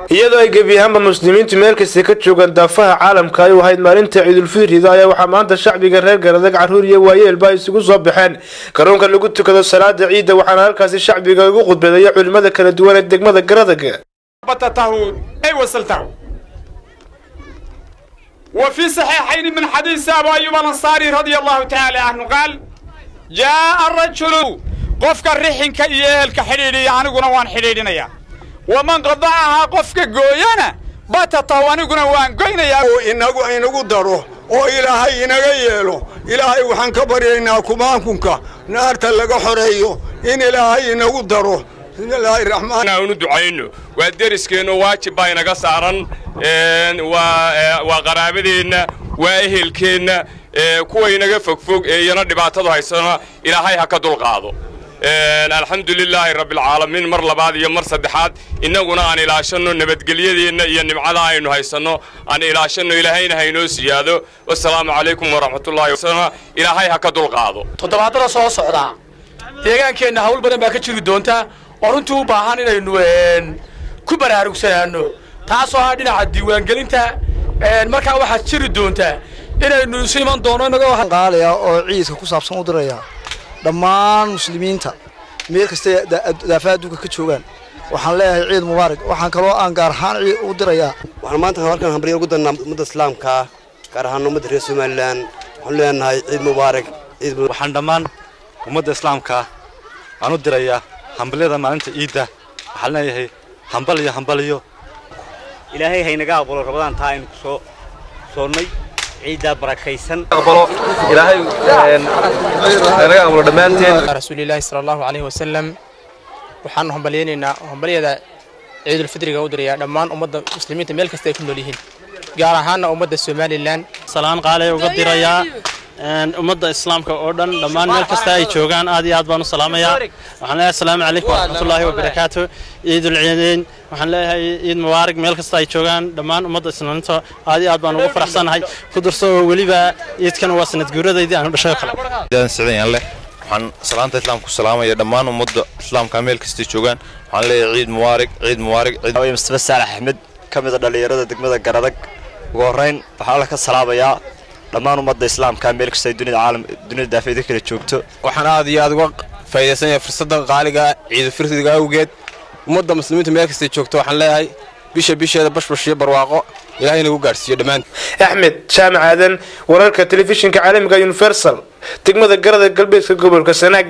Iyadoo ay gebi ahaanba muslimiintu meel kasta ka joogaan daafaha caalamka ay u ahayd maalinta Ciidulfidrida, ayaa waxaa maanta shacbiga reer Garadag, caruur iyo waayeelba, ay isugu soo baxeen garoonka lagu tukado salaada ciidda, waxaana halkaasi shacbiga ugu khudbadeeya culimada kala duwan ee degmada Garadag. أي وصلته. وفي صحيحين من حديث أبو أيوب الأنصاري رضي الله تعالى عنه قال: جاء الرجل qofka rixinka iyo ehelka xidhiidhiya, aniguna waan xidhiidhinayaa. ومن قطعها, qofka gooyana, بتته, aniguna waan goynayaa. Inagu inagu daro oo Ilaahay inaga yeelo. Ilaahay waxaan ka baryaynaa kumaankunka naarta laga xoreeyo in Ilaahay inagu daro. Bismillaahi raxmaan. Aanu ducayno, waa deriskeenno, waajib baa inaga saaran, waa qaraabadeenna, waa ehelkeenna. Kuwa inaga fogfog ee iyana dhibaatadu haysana Ilaahay ha ka dulqaado. Alxamdu lilaahi rabbilcaalamiin. Mar labaad iyo mar saddexaad, innaguna aan ilaashanno nabadgelyadeenna iyo nimcada aynu haysanno, aan ilaashanno. Ilaahayna haynoo siyaado. Wasalaamu calaykum waraxmatullahi. Ilaahay ha ka dulqaado. Toddobaadada soo socdaa deegaankeenna hawl badan baa ka jiri doonta oo runtii u baahan inaynu ku baraarugsanaano, taasoo ah dhinaca diiwaangelinta. Markaa waxaad jiri doontaa inaynu isu iman doono inagoo qaaliya oo ciidka ku saabsan u diraya dhammaan muslimiinta meel kasta daafaha adduunka ka joogaan. Waxaan leeyahay ciid mubaarak. Waxaan kaloo aan gaar ahaan ciid u dirayaa Waxaan maanta halkan hambalyo ugu darnaa ummadda Islaamka, gaar ahaan ummadda reer Somaliland. Waxaan leenahay ciid mubaarak, ciid. Waxaan dhammaan ummadda Islaamka aan u dirayaa hambalyada maalinta ciidda. Waxaan leeyahay hambaliyo, hambaliyo. Ilaahay haynaga aqbalo Ramadaan taa aynu ku soo soonnay, ciiddaa barakaysan. Aqbalo, Ilaahay haynaga aqbalo dhammaanteen. Rasuulilaahi sala Allahu calayhi wasalam. Waxaanu hambalyaynaynaa, hambalyada Ciidulfidriga u dirayaa dhammaan ummadda muslimiinta meel kasta ay ku nool yihiin, gaar ahaana ummadda Somaliland. Salaan qaalay uga dirayaa ummadda Islaamka oo dhan, dhammaan meel kasta ay joogaan. Aad iyo aad baan u salaamayaa. Waxaan leeyahay asalaamu calaykum waraxmatullaahi wabarakaatu, ciidul ciideyn. Waxaan leeyahay ciid mubaarak meel kasta ay joogaan dhammaan ummadda islaamta. Aad iyo aad baan ugu faraxsanahay ku darso oo weliba ciidkan waa sanad guuradaydii aanu dhashay kale. Sicidan leh, waxaan salaanta Islaamka ku salaamaya dhammaan ummadda Islaamka meel kasta joogaan. Waxaan leeyahay ciid mubaarak, ciid mubaarak. Mustafa Saalax Axmed, ka mid a dhallinyarada degmada Garadag. Ugu horreyn waxaan alla ka salaamayaa dhammaan ummadda Islaamka meel kasta ay dunida caalam dunida daafeeda kala joogto. Waxaan aad iyo aad uga faa'iidaysanaya fursaddan qaaliga Ciidulfidriga awgeed. Ummadda muslimiinta meel kastay joogto waxaan leeyahay bisha bisheeda bashbash iyo barwaaqo Ilaahay nagu gaarsiiyo dhammaan. Axmed Jaamac Aadan, wararka telefishinka caalamiga Universal, degmada Garadag, galbeedka gobolka Sanaag.